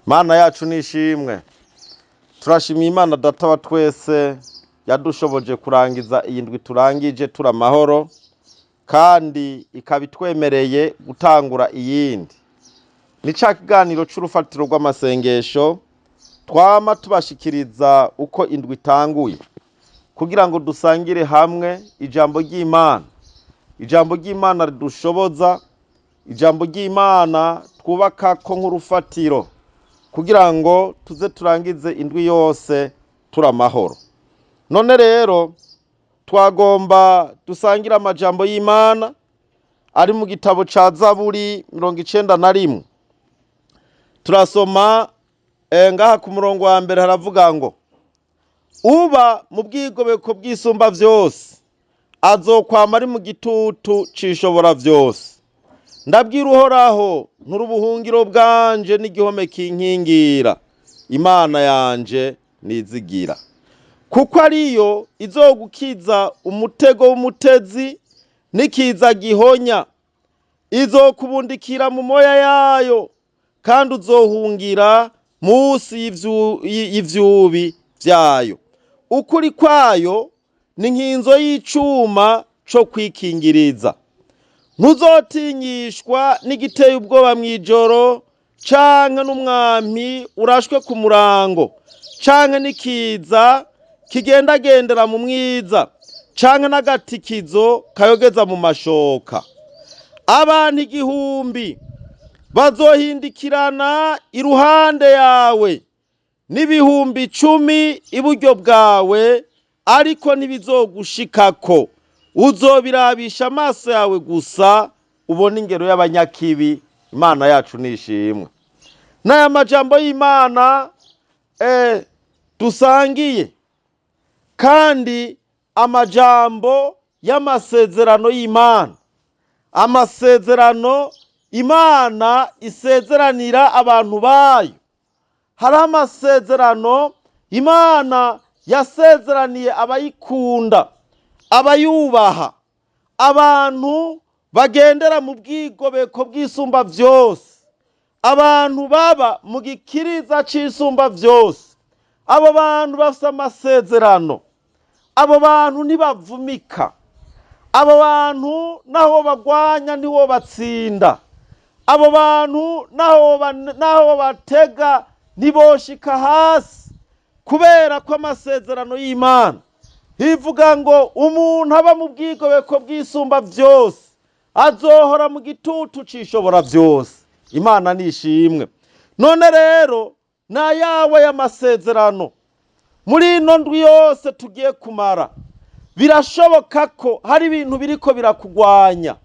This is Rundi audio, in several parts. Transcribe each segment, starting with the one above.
Mana yacu nishimwe. Turashimiye Imana Data wa twese yadushoboje kurangiza iyi ndwi turangije turi amahoro, kandi ikaba itwemereye gutangura iyindi. Ni ca kiganiro c'urufatiro rw'amasengesho twama tubashikiriza uko indwi itanguye, kugira ngo dusangire hamwe ijambo ry'Imana. Ijambo ry'Imana ridushoboza, ijambo ry'Imana twubakako nk'urufatiro, kugira ngo tuze turangize indwi yose turi amahoro. None rero twagomba dusangire amajambo y'Imana ari mu gitabo ca Zaburi 91. Turasoma ngaha ku murongo wa mbere, haravuga ngo: "Uba mu bwigobeko bw'Isumba vyose azokwama ari mu gitutu c'Ishobora vyose. Ndabwira Uhoraho nturi ubuhungiro bwanje n'igihome kinkingira, Imana yanje nizigira, kuko ariyo izogukiza umutego w'umutezi n'ikiza gihonya. Izokubundikira mu moya yayo, kandi uzohungira munsi y'ivyubi vyayo. Ukuri kwayo ni nk'inzo y'icuma co kwikingiriza. Ntuzotinyishwa n'igiteye ubwoba mw'ijoro, canke n'umwampi urashwe ku murango, canke n'ikiza kigendagendera mu mwiza, canke n'agatikizo kayogeza mu mashoka. Abantu 1000 bazohindikirana iruhande yawe, n'10.000 iburyo bwawe, ariko ntibizogushikako. Uzobirabisha amaso yawe gusa, ubona ingero y'abanyakibi. Imana yacu nishimwe." N'aya majambo y'Imana dusangiye, kandi amajambo y'amasezerano y'Imana, amasezerano Imana isezeranira abantu bayo. Hari amasezerano Imana yasezeraniye abayikunda, abayubaha, abantu bagendera mu bwigobeko bw'Isumba vyose, abantu baba mu gikiriza c'Isumba vyose. Abo bantu bafise amasezerano, abo bantu ntibavumika, abo bantu naho bagwanya ntiwo batsinda, abo bantu naho batega ntiboshika hasi, kubera ko amasezerano y'Imana ivuga ngo umuntu aba mu bwigobeko bw'Isumba vyose azohora mu gitutu c'Ishobora vyose. Imana nishimwe. None rero n'ayawe y'amasezerano muri ino ndwi yose tugiye kumara. Birashoboka ko hari ibintu biriko birakugwanya,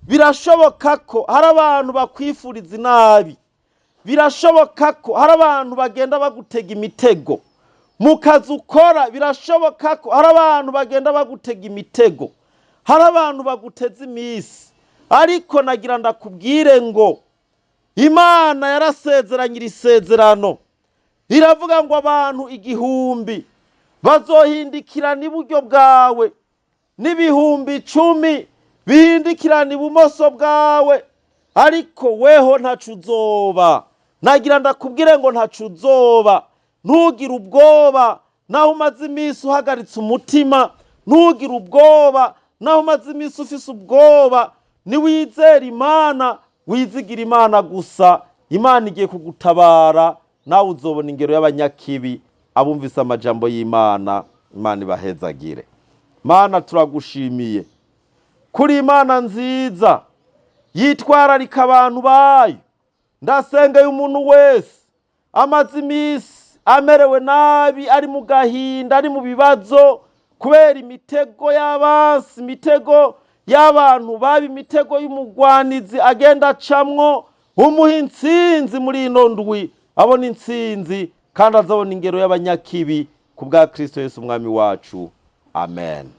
birashoboka ko hari abantu bakwifuriza inabi, birashoboka ko hari abantu bagenda bagutega imitego mu kazi ukora, birashoboka ko hari abantu bagenda bagutega imitego, hari abantu baguteza iminsi. Ariko nagira ndakubwire ngo Imana yarasezeranye iri sezerano, iravuga ngo abantu 1000 bazohindikirana iburyo bwawe, n'10.000 bihindikirana ibumoso bwawe, ariko weho ntaco uzoba. Nagira ndakubwire ngo ntaco uzoba. Ntugire ubwoba naho umaze iminsi uhagaritse umutima, ntugire ubwoba naho umaze iminsi ufise ubwoba. Niwizera Imana, wizigira Imana gusa, Imana igiye kugutabara, nawe uzobona ingero y'abanyakibi. Abumvise amajambo y'Imana, Imana ibahezagire. Mana, turagushimiye kuri Imana nziza yitwararika abantu bayo. Ndasengeye umuntu wese amaze iminsi amerewe nabi, ari mu gahinda, ari mu bibazo kubera imitego y'abansi, imitego y'abantu babi, imitego y'umugwanizi agenda acamwo. Umuha intsinzi muri ino ndwi, abona intsinzi kandi azabona ingero y'abanyakibi, ku bwa Kristo Yesu Umwami wacu. Amen.